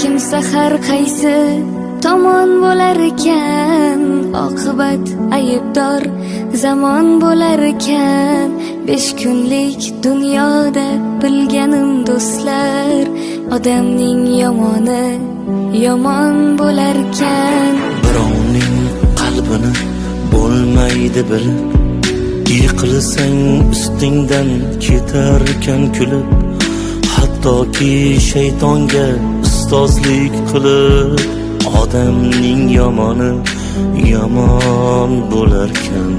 Kimsa har qaysi tomon bo'lar ekan, oqibat aybdor zamon bo'lar ekan. 5 kunlik dunyoda bilganim, do'stlar, odamning yomoni yomon bo'larkan. Birovning qalbini bo'lmaydi bilib, yiqilsang ustingdan ketarkan kulib, hattoki shaytonga ustozlik qilib, odamning yomoni yomon bo'larkan.